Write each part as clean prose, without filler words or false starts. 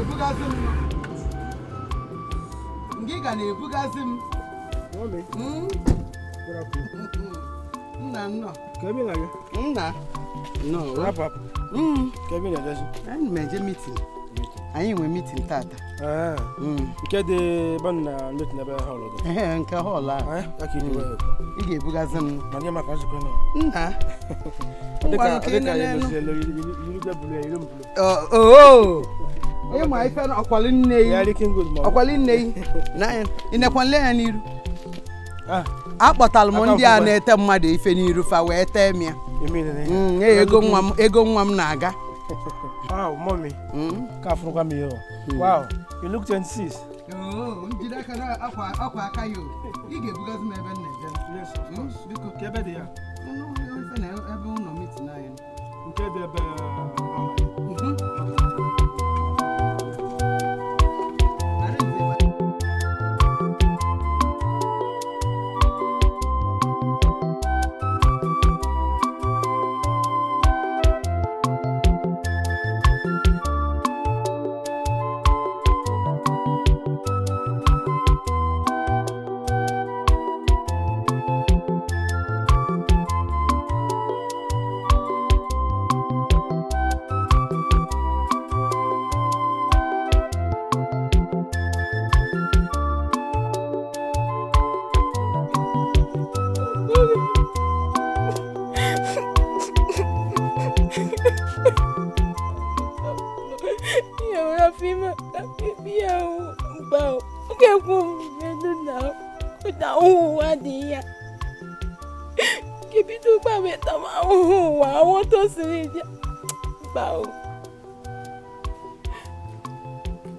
na-ebugazi m. Ngịga na-ebugazi m. Nna nnọọ. Nna nnọọ. Anyị na-eje meeting. Anyị nwe meeting tata. Nke dị ebe na meeting ebe hall dị. Ee, nke hall ahụ. Ị ga-ebugazi m. Nna. Ịma ife ọkwali nne yi. Ọkwali nne yi. Ị nekwa nle ya n'iru. Akpọtara m ndị a na-ete mmadụ ife n'iru fa wee tee m ya. Ego nwa m na-aga. Wow, mommy. Wow, you look 26. Oh, njide aka na akwa aka yo. Ị ga-ebugazi m ebe m na-eje. Yes, of course. Biko, ka ebe dị ya? Ife na ebe ụlọ meeting anyị. Nke dị ebe.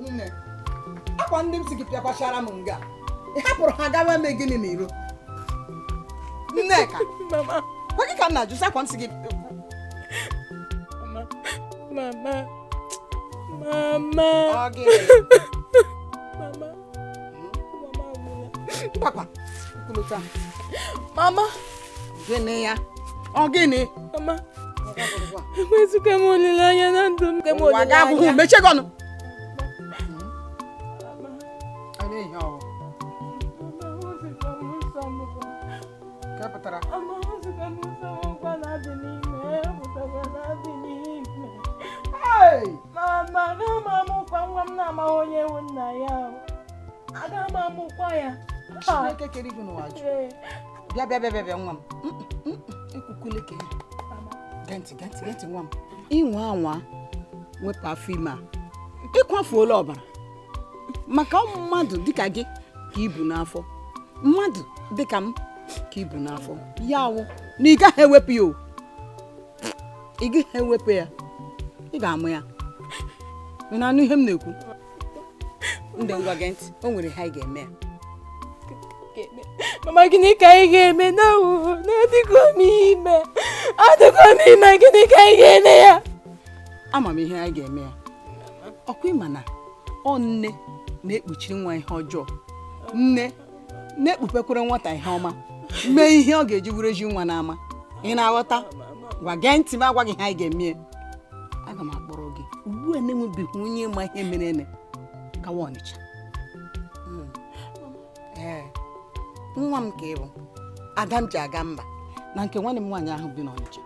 Nne, akwa ndị m si gị pịakwachara m nga. Ị hapụrụ ha gawa mee gịnị n'iro? Nneka, mama, kwa gị ka m na-ajụ sị akwa m si gị. Mama, mama, ọ gịnị? Mama, mama agwụla. Papa, kwulụta. Mama, gịnị ya? Ọ gịnị? Mama, enwezuga m olileanya na ndụ m. Ụwa ga-agwụ, mechie gị ọnụ. Mama, aga m amụkwa nwa m na-amaghị onye wụ nna ya. Aga m amụkwa ya. Chineke kere igwe n'ụwa jụ. Bịa bịa bịa bịa nwa m. Ekwukwele ka ya. Gee ntị gee ntị gee ntị nwa m. Ịnwa anwa wepụ afọ ime a. Ịkwafuola ọbara. Maka mmadụ dịka gị ka ibu n'afọ. Mmadụ dịka m ka ibu n'afọ. Ya wụ na ị gaghị ewepụ ya o. Ị gaghị ewepụ ya. Ị ga-amụ ya. Ị na-anụ ihe m na-ekwu? Ndị ngwa gee ntị, o nwere ihe anyị ga-eme ya. Mama, gịnị ka anyị ga-eme na adịgo m ime? Adịgo m ime, gịnị ka anyị ga-eme ya? Ama m ihe anyị ga-eme ya. Ọkwa ịma na ọ nne na-ekpuchiri nwa ihe ọjọọ. Nne na-ekpupekwere nwata ihe ọma. Mee ihe ọ ga-eji were ji nwa n'ama. Ị na-aghọta? Gwa gee ntị m agwa gị ihe anyị ga-eme ya. Aga m akpọrọ gị ugbu a na-enwebeghị onye ma ihe mere eme gawa Ọnịcha. Ee, nwa m ka ị bụ ada m ji aga mba na nke nwanne m nwaanyị ahụ bi n'Ọnịcha.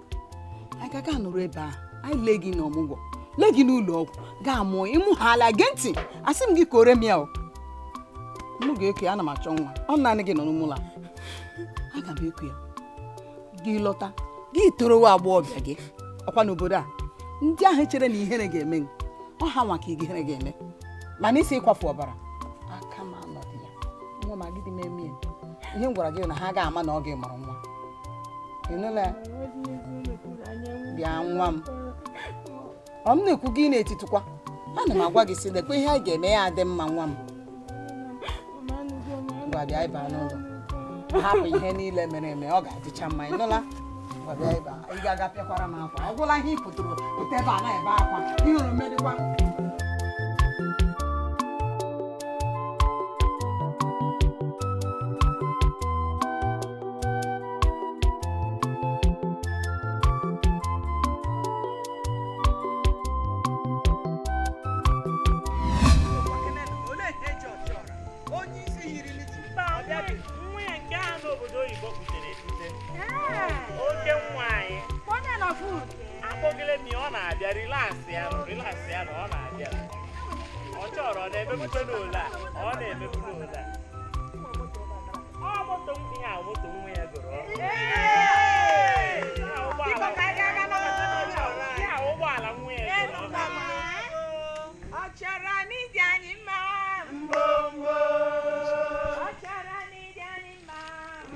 Anyị ga-aga nọrọ ebe ahụ, anyị lee gị n'ọmụgwọ, lee gị n'ụlọ ọgwụ, gaa mụọ ịmụ ha ala. Gee ntị, asị m gị kore m ya o. Mụ ga-eku ya, ana m achọ nwa. Ọ naanị gị nọ n'ụlọ a. Aga m eku ya. Gị lọta, gị torowe agbọghọbịa gị. Ọkwa n'obodo a, ndị ahụ chere na ihere ga-eme ọ ha nwa ka ihere ga-eme. Mana isi ịkwafu ọbara aka m anọdụ ya. Nwa m agịdị m eme ya. Ihe m gwara gị na ha ga-ama na ọ gị mụrụ nwa. Ị nụla ya? Bịa nwa m. Ọ m na-ekwu gị na-etitụkwa. Ana m agwa gị sị lekwa ihe a ga-eme ya adị mma nwa m. Ngwa bịa ịba n'ụlọ. Hapụ ihe niile mere eme, ọ ga-adịcha mma. Ị nụla? Ngwa bịa ịba. Ị ga-aga pịakwara m akwa. Ọ gwụla ihe ị pụtara pụta ebe a na-ebe akwa. Ihe hụrụ mmedịkwa. Oke nwa anyị. Akpọgele m ya ọ na-abịa relax ya na ọ na-abịa. Ọ chọrọ ọ na-emebute n'ụlọ a. Ọ na-emebu n'ụlọ a. Ọ moto ihe a moto nwa ya goro. Ụgbọala nwa ya goro. Ọ chọrọ n'ịdị anyị mma. Mbombo. Ọ chọrọ n'ịdị anyị mma.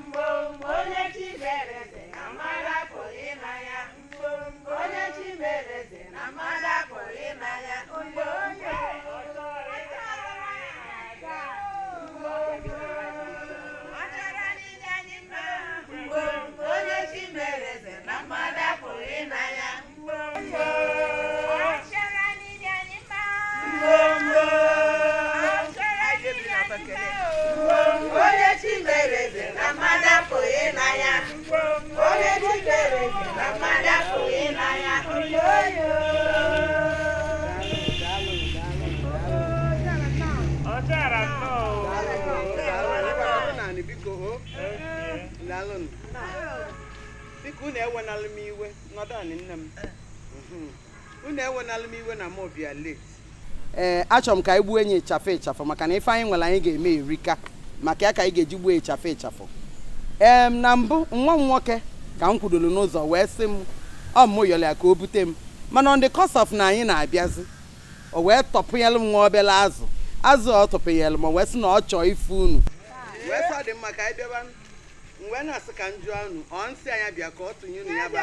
Mbombo. Onye chi mere eze na mmadụ apụghị ịma ya. Mbombo. Onye chi mere eze na mmadụ apụghị ịma ya. Mbombo. Ọ chọrọ n'ịdị anyị mma. Mbombo. Onye chi mere eze na mmadụ apụghị ịma ya. Mbombo. Ọ chọrọ n'ịdị anyị mma. Onye chi mere eze na mmadụ apụghị ịna ya. Onye chi mere eze na mmadụ apụghị ịna ya. Biko unu ewenalụ m iwe nọdụ anị nne m. Unu ewenalụ m iwe na mụ bịa late. Ee, achọrọ m ka anyị gbuo enyi ịchafụ ịchafụ maka na ife anyị nwere anyị ga-eme erika maka ya ka anyị ga-eji gbuo ịchafụ ịchafụ. Ee, na mbụ nwa m nwoke ka m kwudoro n'ụzọ wee sị m ọ mụ yọrọ ya ka o bute m, mana on the course of na anyị na-abịazi o wee tọpụnyelụ m nwa obere azụ ọ tọpụnyelụ m wee sị na ọ chọọ ife unu wee sị ọ dị mma ka anyị bịaba m wee na-asị ka m jụọ unu ọ nsị anya bịa ka ọ tụnye unu ya bụ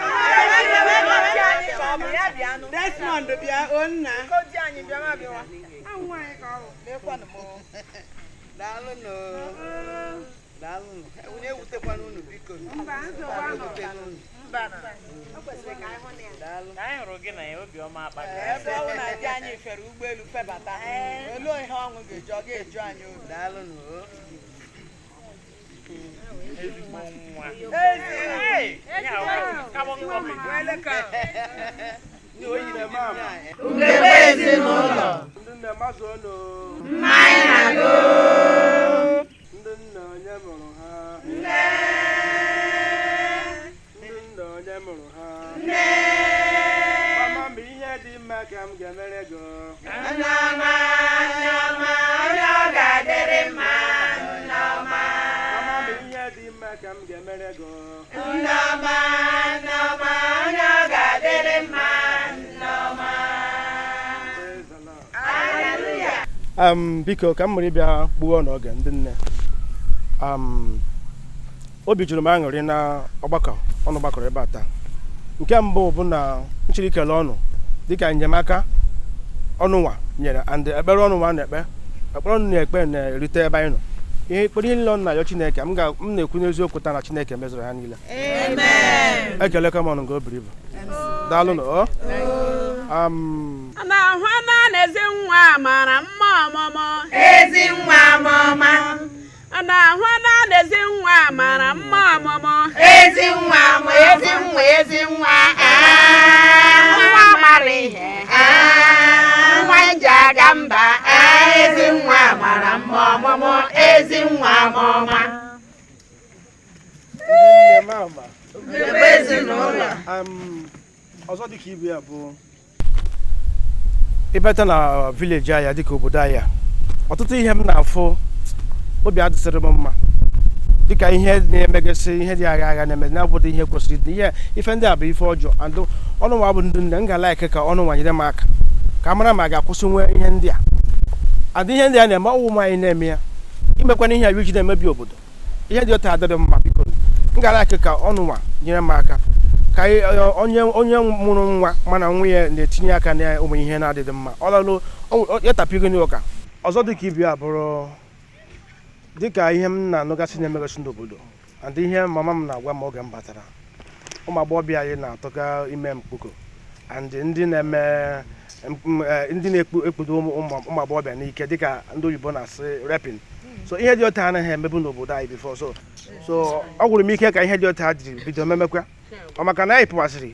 Desmond bịa o nna. Daalụnụ. Daalụnụ. Onye ewutekwana unu biko. Anyị hụrụ gị na ya obiọma akpaka. Ebe ọ na di anyị fere ụgbọelu febata. Olee ihe ọṅụ ga-eji ọ ga-eju anyị obi. Daalụnụ. Ezigbo nwa. Ugegbe ezinụlọ. Ndị nne mazụ unu. Mma anyị na-agụ. Ndị nna onye mụrụ ha. Nne. Ndị nna onye mụrụ ha. Nne. Mama m ihe dị mma ka m ga-emere gị. Nneọma, nneọma, onye ọ ga-adịrị mma. Nneọma. Mama m ihe dị mma ka m ga-emere gị. Nneọma, nneọma, onye ọ ga-adịrị mma. Nneọma. Hallelujah. Biko ka m mụrụ ịbịa gbuo n'oge ndị nne. Obi juru m aṅụrị na ọgbakọ ọnụ gbakọrọ ebe a taa. Nke mbụ bụ na nchiri ikele ọnụ dịka enyemaka ọnụnwa nyere and ekpere ọnụnwa na-ekpe ekpere ọnụ na-ekpe na-erite ebe anyị nọ. Ihe ekpere niile ọnụ na-ayọ Chineke m na-ekwu n'eziokwu taa na Chineke mezuru ha niile. Amen. Ekelekwa m ọnụ nke o buru ibu. Daalụnụ. Na-ahụ na ezi nwa mara mma ọmụmụ. Ezi nwa ọmụma. Na-ahụ na ezi nwa mara mma ọmụmụ. Ezi nwa ma ezi nwa ezi nwa. Nwa mara ihe. Nwa nji aga mba. Ezi nwa mara mma ọmụmụ. Ezi nwa ọmụma. Ugegbe ezinụlọ. Ọzọ dịka ibe ya bụ ịbata na vileji anyị dịka obodo anyị ọtụtụ ihe m na-afụ obi adịsịrị m mma dịka ihe na-emegasị ihe dị agha agha na-eme na-abụdị ihe kwesịrị ịdị ihe ife ndị a bụ ife ọjọọ and ọnụnwa bụ ndị nne m ga-alaiki ka ọnụnwa nyere m aka ka mara ma a ga-akwụsị nwe ihe ndị a adị ihe ndị a na-eme ọwụ ụmụ anyị na-eme ya imekwana ihe a iji na-emebi obodo ihe dị otu adịrị mma biko m ga-alaiki ka ọnụnwa nyere m aka ka onye mụrụ nwa mana nwa ya na-etinye aka na ụmụ ihe na-adịghị mma ọlọlụ ya tapịgo n'ụka ọzọ dịka ibi a bụrụ dịka ihe m na-anụgasị na-emegasị n'obodo and ihe mama m na-agwa m oge m batara ụmụ agbọghọbịa anyị na-atụga ime mkpuko and ndị na-eme ndị na-ekpudo ụmụ agbọghọbịa n'ike dịka ndị oyibo na-asị raping. So ihe dị otu anaghị emebu n'obodo anyị before so ọ gwụrụ m ike ka ihe dị otu a jiri bido memekwa ọ maka na anyị pụwasịrị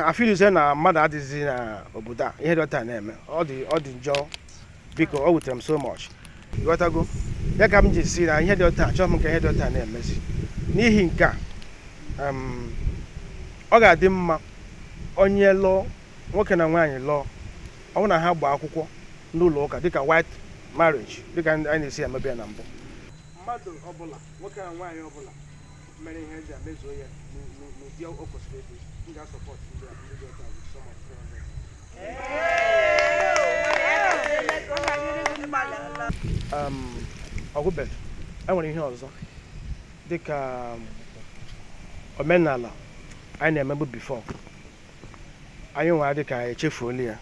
afilize na mmadụ adịghịzi na obodo a ihe dị otu a na-eme ọ dị njọ biko ọ wutere m so much ịghọtago ya ka m ji si na ihe dị otu a achọghị m ka ihe dị otu a na-emezi n'ihi nke a Ọ ga-adị mma onye lụọ, nwoke na nwaanyị lụọ, ọ bụrụ na ha gbaa akwụkwọ n'ụlọ ụka dịka white marriage, dịka anyị na-esi emebe ya na mbụ. Mmadụ ọbụla, nwoke na nwaanyị ọbụla mere ihe eji amezuo ya n'ụdị o kwesịrị ịdị, m ga-asupport ndị a, ndị dị otu a, with sum of 300. Ọgwụbe enwere ihe ọzọ dịka omenala anyị na-emebu before anyị nwa, dịka echefuola ya.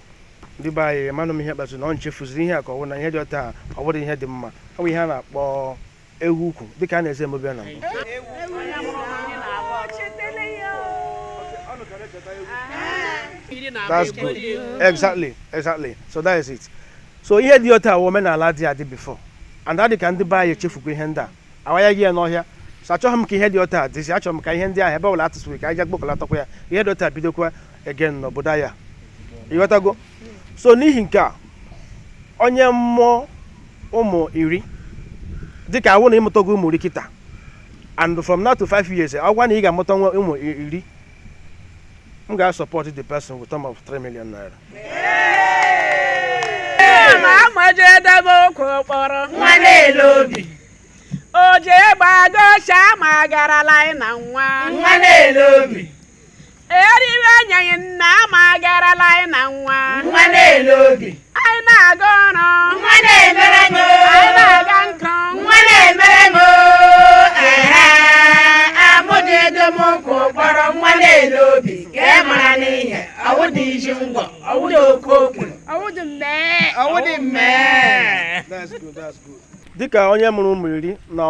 Ndị be anyị manụ m ihe kpatara na ọ nchefuziri ihe a, ka ọ bụ na ihe dị ọta, ọ bụrụ ihe dị mma, ọ bụ ihe a na-akpọ ewu ukwu, dịka a na-ezi emebe ya na mbụ. That's good. Exactly. So that is it. So ihe dị otu a wụ omenala dị adị before. And adị ka ndị be anyị echefukwa ihe ndị a. Awanyeghị ya n'ọhịa. So achọghị m ka ihe dị otu a dịzi, achọrọ m ka ihe ndị ahụ ebe ọbụla atụsịrị ka anyị jee kpokọlatakwa ya. Ihe dị otu a bidokwa again n'obodo anyị a. Ịghọtago? So n'ihi nke a, onye mmụọ ụmụ 10, dịka awụ na ịmụtago ụmụ 10 kịta, and from now to 5 years, ọ gwa na ị ga-amụta nwa ụmụ 10, m ga-support the person with sum of 3 million naira. Ma amụjedebe ụkwụ kpọrọ Nwa na-ele obi. O jee gbago ma garala anyị na nwa. Nwa na-ele obi. Eriwe anyaghị nna ma garala anyị na nwa. Nwa na-ele obi. Anyị na-aga ọrụ. Nwa na-emere m. Anyị na-aga nkụ. Nwa na-emere m. Ehe, amụjedo m ụkwụ kpọrọ nwa na-ele obi ka e mara n'ihe ọwụdị iji ngwọ, ọwụdị oke okwu. Ọwụdị mmee. Ọwụdị mmee. That's good, that's good. Dịka onye mụrụ ụmụ 10 na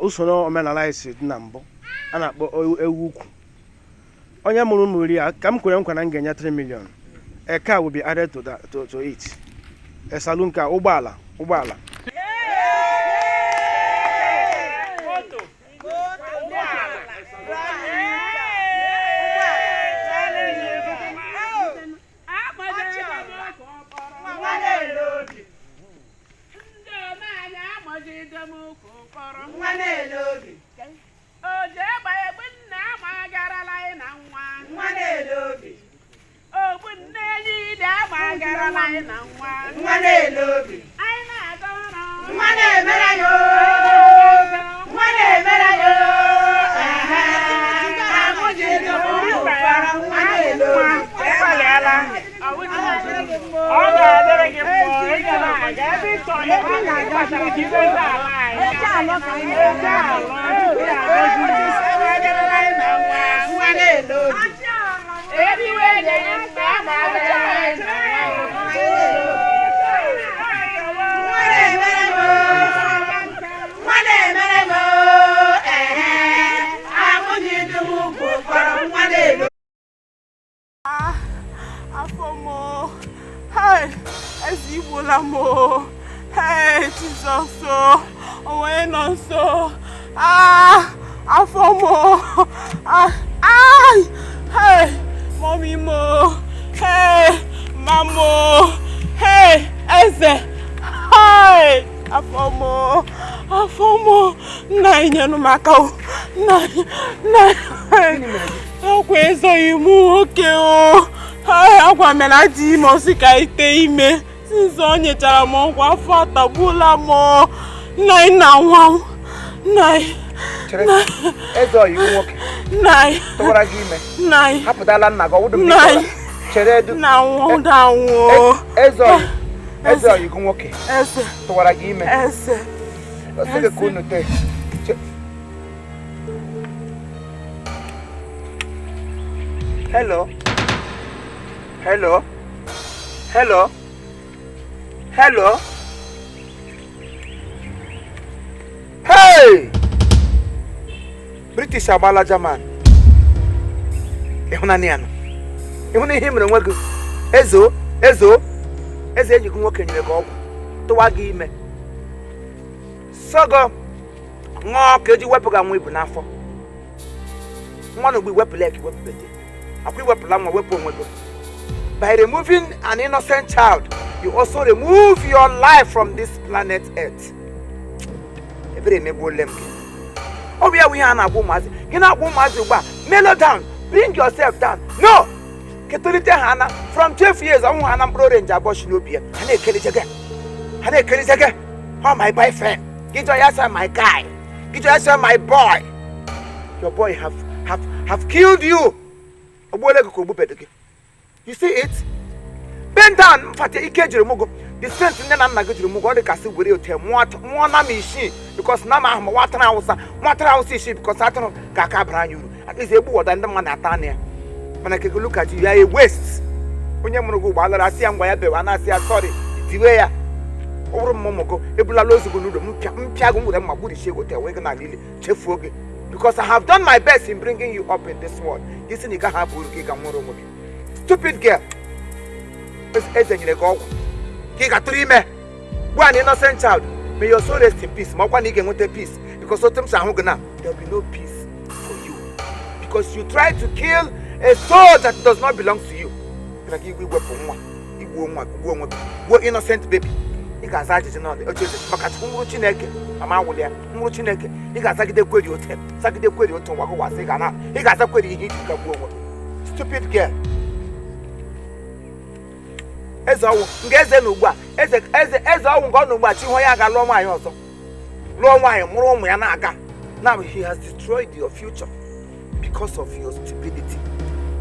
usoro omenala anyị si dị na mbụ, a na-akpọ ewu ukwu, onye mụrụ ụmụ 10 a ka m kwere nkwa na m ga-enye 3 million. A car will be added to that, to it. A saloon car, ụgbọala, ụgbọala. Moto. Ụgbọala. Nwa na-ele obi. Ndị omenala amụjide m ụkwụ kpọrọ. Nwa na-ele obi. O jee gbaa egbu nna ma garala anyị na nwa. Nwa na-ele obi. Ogbu nne niile ama garala anyị na nwa. Nwa na-ele obi. Anyị na-aga ọrụ. Nwa na-emere ya. Nwa na-emere ya. Ehe, amụjide m ụkwụ kpọrọ nwa na-ele obi. Ịgbalịala. Ọ ga-adịrị gị mma, ị ga na-aga ebe ị chọrọ, ebe ị ga-agbasara ka ibe ndị ala anyị. Eje alọ, tupu ya agọzi. Nwa na-ele obi. Eriwe enyeghị nna ama garala anyị na nwa. Nwa na-emere m. Nwa na-emere m. Ehe, amụjide m ụkwụ kpọrọ nwa na-ele. Afọ m o. Hey, eze, igbola m o. Hey, Jizọs o. Onwe nọ nso. Ah, afọ m o. Ah, ai. Hey, mommy m o. Hey, mama o. Hey, eze. Hey, afọ m o. Afọ m o. Nna anyị, nyenụ m aka o. Nna anyị, nna anyị. Ọkwa ezoghị m nwoke o. Ai, agwa mere adị ime, ọsị ka ite ime. Since o nyechara m ọgwụ afọ, atagbuola m o. Nna anyị, na nwa m. Nna anyị. Chere, eze ọyị nwoke Nna anyị. tụwara gị ime? Nna anyị. Hapụtala nna gị, ọwụdụ. Nna anyị. Chere edu. Na nwa ụda anwụ. Eze ọyị, eze ọyị gị nwoke Eze. tụwara gị ime? Eze. Ọ sị gị ka unu tee. Hello, hello, hello, hello. Hey, British agbala German. Ịhụnanya ya nọ, ịhụ na ihe i mere onwe gị. Ezo, ezo, eze, enyi gị nwoke nyere gị ọgwụ, tụwa gị ime, sọgọ ṅụọ ka eji wepụ gị nwa ibu n'afọ. Nwa na ugbu iwepụla ya ka iwepụbete akwa, iwepụla nwa, wepụ onwe gị. By removing an innocent child, you also remove your life from this planet Earth. Ebere emegbuole m gị. Ọ bụ ya bụ ihe a na-agwa ụmụazị. Gị na-agwa ụmụazị ugbu a, mellow down, bring yourself down. No! Ketolite ha na from 12 years ọnwụ ha na mkpụrụ orenji abụọ si n'obi ya. Ha na-ekelije gị. Ha na-ekelije gị. Oh, my boyfriend. Gị jụọ ya sị my guy. Gị jụọ ya sị my boy. Your boy have killed you. Ogbuole gị ka ogbubedo gị. You see it? Bend down. Mfate ike jiri mụ gụ. The strength nne na nna gị jiri mụ gụ ọ dị ka sị were ote mụọ na m isii because na m ahụ ma nwatara awụsa nwatara awụsa isii because atụrụ ga-aka bara anyị uru. At least egbu wọda ndị mmadụ na-ata anụ ya. Mana keke look at you, you are a waste. Onye mụrụ gị ụgbọala asị ya ngwa ya bewa na-asị ya sorry tiwe ya. Ọ bụrụ mma ụmụ gị ebulala ozu gị n'ụlọ mpịa gị nwere mma gburichie gị ote wee gị n'ala ili chefuo gị. Because I have done my best in bringing you up in this world. Gị sị na ị gaghị abụ uru gị ga nwụrụ onwe gị. Stupid girl. Eze nyere gị ọgwụ ka ị ga-atụrụ ime. Gwa an innocent child, may your soul rest in peace. Ma ọkwa na ị ga-enweta peace because otu m si ahụ gị na there will be no peace for you because you tried to kill a soul that does not belong to you. Bịara gị igwe iwepụ nwa, igbuo nwa, gbuo onwe gị, gbuo innocent baby. Ị ga-aza ajụjụ n'ọdị oche eze maka Chukwu nwụrụ Chineke mama awụli ya nwụrụ Chineke. Ị ga-azagide kweri ote zagide kweri ote ụwa gị wasị ị ga-aza kweri ihe iji ka gbuo onwe gị. Stupid girl. Eze ọnwụ nga eze na ugbu a eze eze eze ọnwụ nga ọ na ugbu a chi hụ ya ga lụọ nwaanyị ọzọ lụọ nwaanyị mụrụ ụmụ ya na-aga. Now he has destroyed your future because of your stupidity.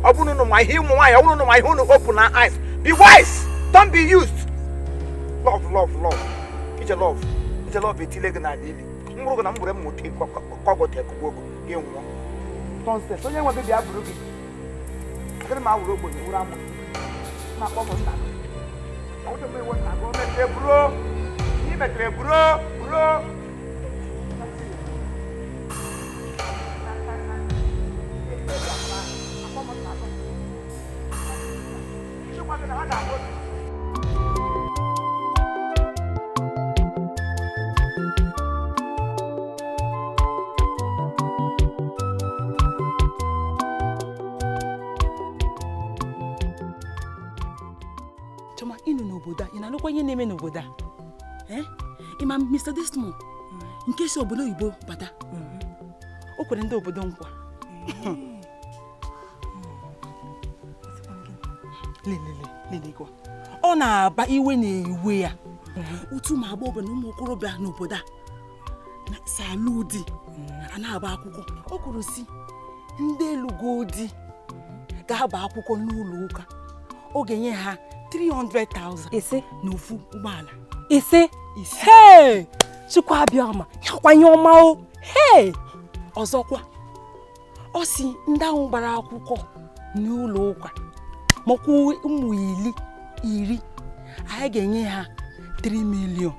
Ọ bụrụ na ma ihe ụmụ nwaanyị ọ bụrụ na ma ihe unu open our eyes, be wise, don't be used. Love, love, love. Ije love, ije love etile gị n'ala ili. Mkpụrụ gị na mgbere m ote kọgọte kụgbuo gị nwụọ. Nonsense. Onye nwe gị bịa buru gị. Agịrị m awụrụ ogbenye wụrụ amụ. Na-akpọ m nna gị. Ọ bụrụ m iwe nna gị, o metere buru. Ị metere buru, buru. Choma, ị nọ n'obodo a, ị na-anụkwa ihe na-eme n'obodo a? Ịma Mr. Desmond nke si obodo oyibo bata, o kwere ndị obodo nkwa. Lelekwa ọ na-aba iwe na-ewe ya. Otu ụmụ agbọghọ na ụmụ okorobịa n'obodo a si alụ di a na-agba akwụkwọ. O kwuru si ndị elugo di ga-agba akwụkwọ n'ụlọ ụka, ọ ga-enye ha 300,000 ise na ofu ụgbọala. Ise. Hey! Chukwu abịama, yakwa ihe ọma o. Hey! Ọzọkwa, ọ si ndị ahụ gbara akwụkwọ n'ụlọ ụka makwa ụmụ iri anyị ga-enye ha 3 million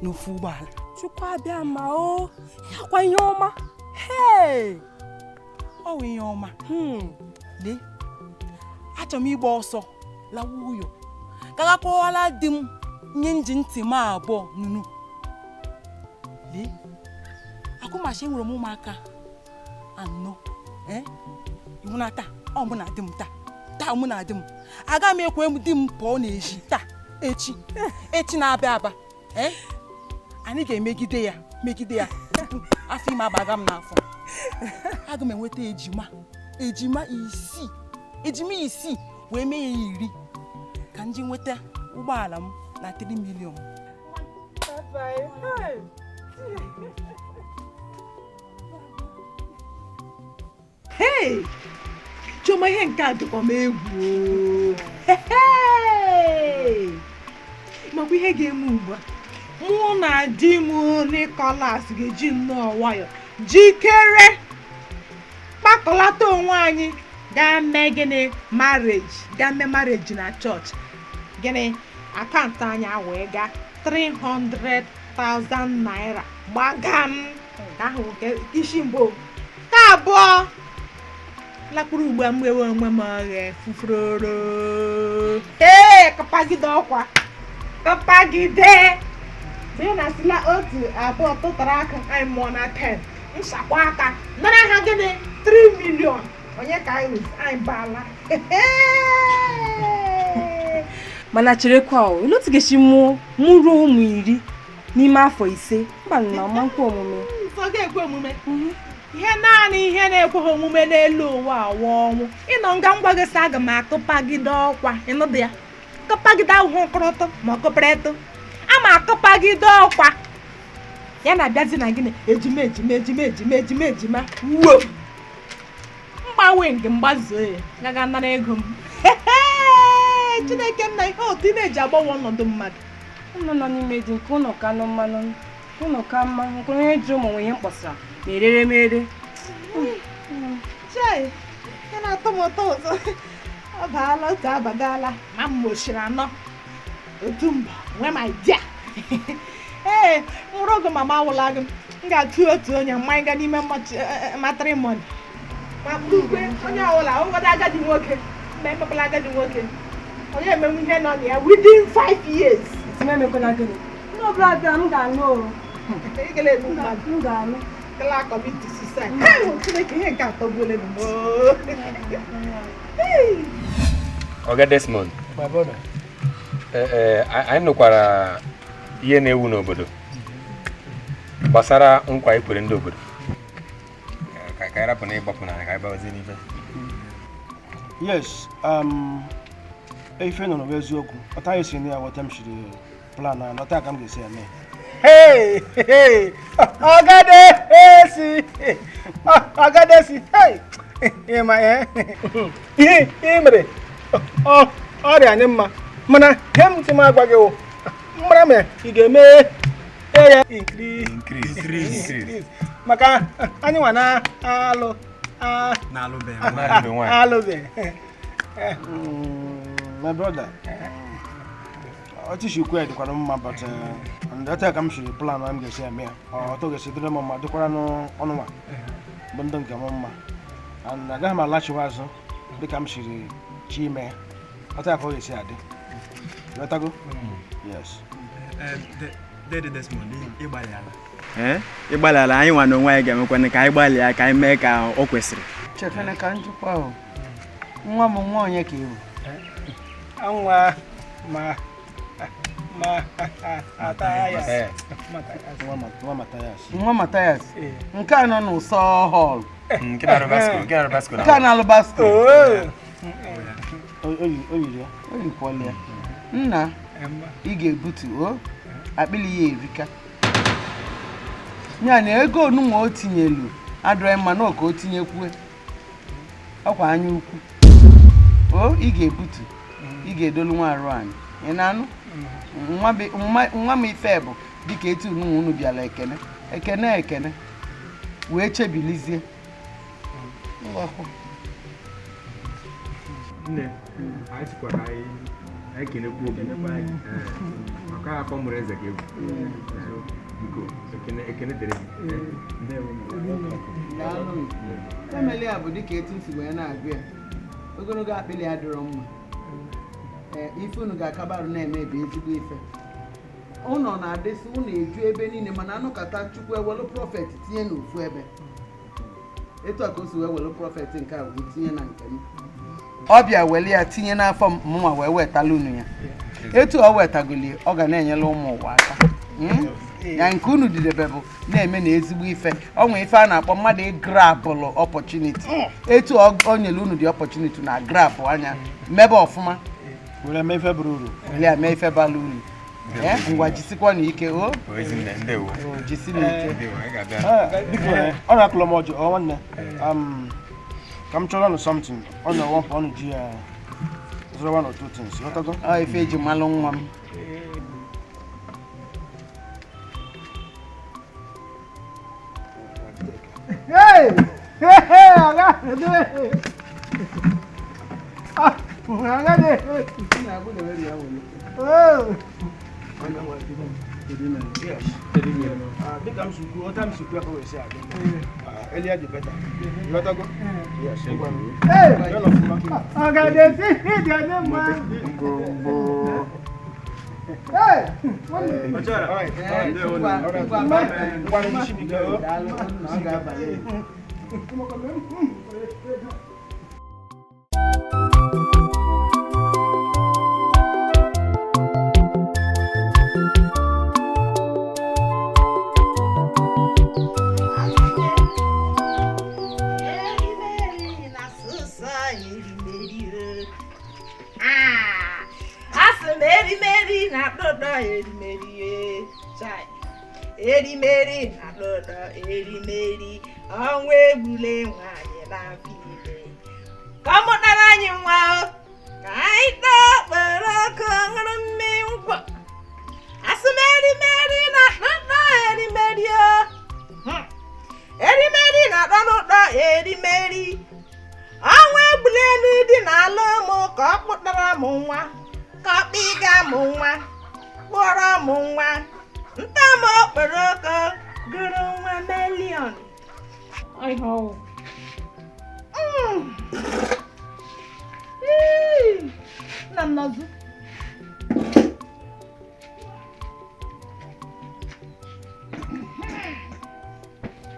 na ofu ụgbọala. Chukwu abịama o, yakwa ihe ọma. Hey! Ọ wụ ihe ọma. Lee, achọrọ m ịgba ọsọ lawa ụyọ ka ga kọwara di m nye nji ntị m abụọ nunu. Lee, akụmachi enwere m ụmụaka anọ. Iwu na taa, ọ mụ na di m taa. Taa mụ na di m. Aga m ekwe di m pụọ n'ezi taa echi. Echi na-abịa aba. Anyị ga-emegide ya, megide ya tupu afọ ime abaga m n'afọ. Aga m enweta ejima isii. Ejima isii wee mee ya 10 ka m ji nweta ụgbọala m na 3 million. Hey! Chioma, ihe nke a dịkwa m egwu. Hey! Makwa ihe ga-eme ugbu a. Mụ na di m Nicholas ga-eji nnọọ nwayọ jikere kpakọlata onwe anyị gaa mee gịnị marriage, gaa mee marriage na chọọchị. Gịnị akaụntụ anyị wee gaa 300,000 naira gbaga m ahụ nke isi mbụ ka abụọ lakpụrụ ugbu a m ewe onwe m oghe fufuroro. Ee, kapagide ọkwa kapagide dị na sila otu abụọ tụtara aka anyị mụọ na 10 nshakwa aka nara ha gịnị 3 million onye ka anyị anyị baala. Mana cherekwa o, olee otu ga-esi mụọ ruo ụmụ 10 n'ime afọ 5? Mba, na ọma nkwe omume. Ọ ga-ekwe omume. Ihe naanị ihe na-ekweghị omume n'elu ụwa awụ ọnwụ. Ịnọ nga ngwa gị sị aga m akụpagide ọkwa. Ịnụdị ya. Kụpagide ahụhụ kụrụtụ ma ọ kụpịrịtụ. Ama akụpagide ọkwa. Ya na-abịazi na gịnị ejima ejima ejima ejima ejima ejima wuo. Mgbanwe nke mgbazuo ya gaga nara ego m. Chineke m na ihe otu ị na-eji agbanwe ọnọdụ mmadụ. Ụnụ nọ n'ime dị nke ụnụ ka nụ mmanụ ụnụ ka mma nke onye ji ụmụ nwe ihe mkpọsara ma erere m ere. Chai, ya na-atọ m ụtọ ụtọ. Ọ baala otu abagala ma m mochiri anọ otu mba nwee ma idea. Ee, nwụrụ oge mama awụla gị m ga-atụ otu onye mmanya ga n'ime matrimony. Ma bụrụkwe onye ọbụla ụfọdụ agadi nwoke mgbe emekwala agadi nwoke onye emenwu ihe nọ na ya within 5 years. Emekwala gịnị? Ndị ọbụla bịara m ga-anụ o. M ga-anụ. Kala commit suicide. Chineke ihe nke atọgbuola m. Oga Desmond. My brother. Anyị nụkwara ihe na-ewu n'obodo gbasara nkwa ikwere ndị obodo. Ka anyị rapụ na ịgbapụ na ka anyị gbawazie n'ife. Yes, ife nọ n'ụwa eziokwu. Ọta anyị si na ya weta m shiri plan na ọta ka m ga-esi eme. Hey, hey, Ọgadesi, Ọgadesi, hey, ịma ihe ihe mere ọrịa anyị mma mana ihe m ti m agwa gị wụ mara ma ị ga-eme ya increase maka anyị nwa na-alụ alụbe. My brother, ọchịchị ukwu ya dịkwara mma but ọtọ ka m siri plan m ga-esi eme ya ọtọ ga-esi dịrị m mma dịkwara n'ọnụnwa bụ ndị nke m mma and agaghị m alachiwa azụ dịka m siri chi ime ya ọtọ ka ọ ga-esi adị. Ghọtago? Yes. Desmond, ịgbalịala. Ịgbalịala anyị nwa na onwe anyị ga-emekwana ka anyị gbalịa ka anyị mee ka o kwesịrị. Chefene ka njikwa ahụ. Nwa m nwa onye ka ị bụ? Nwa ma Mathias. Nwa Mathias. Nke a nọ n'ụsọ hall. Nke na-alụ basko. O yiri ya. O yikwala ya. Nna, ị ga-ebutu o akpịlị ya erika. Ya na ego onunwa o tinyelu adịrị mma na ka o tinyekwue. Ọkwa anya ukwu. O ị ga-ebutu. Ị ga-edolu nwa arụ anyị. Ị na-anụ? Nwa m ife bụ dịka etu unu unu bịara ekene ekene ekene wee chebilizie. Nne, anyị sịkwara anyị kenekwu obi maka afọ mụrụ eze ka egwu. Biko, ekene dịrị gị. Emeli a bụ dịka etu si wee na-agụ ya. Ogologo akpịlị adịrọ mma. Ife unu ga-akabarụ na-eme bụ ezigbo ife. Ụnọ na-adịsị ụnọ eju ebe niile mana anụkata Chukwu ewelu prọfet tinye n'ofu ebe. Etu a ka o si wee welu prọfet nke a wee tinye na nke m. Ọ bịa weli ya tinye n'afọ m mụnwa wee wetala unu ya. Etu ọ wetagoli ọ ga na-enyere ụmụ ụwa aka. Ya nke unu didebe bụ na-eme na ezigbo ife. Ọ nwee ife a na-akpọ mmadụ ịgrabụlụ opportunity. Etu ọ nyere unu dị opportunity na grabụ anya mebe ọfụma. Were mee ife bara uru. Were mee ife bara uru. Ngwa jisikwa n'ike o. Jisi n'ike. Biko, ọ na-akụlọ m ọjọọ nwanne. Ka m chọrọ nụ something. Ọ na-awapụ ọnụ ji ya zụrụ one or two things. Ghọtago? Ọ ife eji malụ nwa m. Hey! Hey! Ọga! Earlier the better. You want to go? Yes. Hey! Hey! All right. Chai. Erimeri na ụtọ erimeri, ọnwa egbule nwaanyị n'afọ ime. Ka ọ mụtara anyị nwa o, ka anyị taa okporoko ṅụrụ mmiri nkwọ. Asị m erimeri na ụtọ erimeri o. Erimeri na-atọ n'ụtọ erimeri. Ọnwa egbule elu dị n'ala ụmụ ka ọ kpụtara m nwa, ka ọ kpịga m nwa, kpụrọ m nwa. Nta m okporoko gụrụ nwa meliọn. Ihe ọwụ. Nna m nọzụ.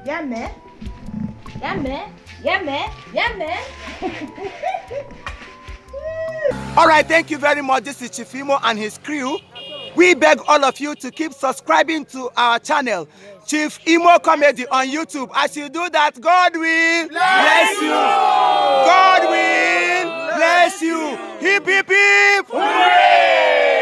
Ya mee, ya mee, ya mee, ya mee. All right, thank you very much. This is Chief Imo and his crew. We beg all of you to keep subscribing to our channel, Chief Imo Comedy on YouTube. As you do that, God will bless you. God will bless you. Hip, hip, hip. Hooray!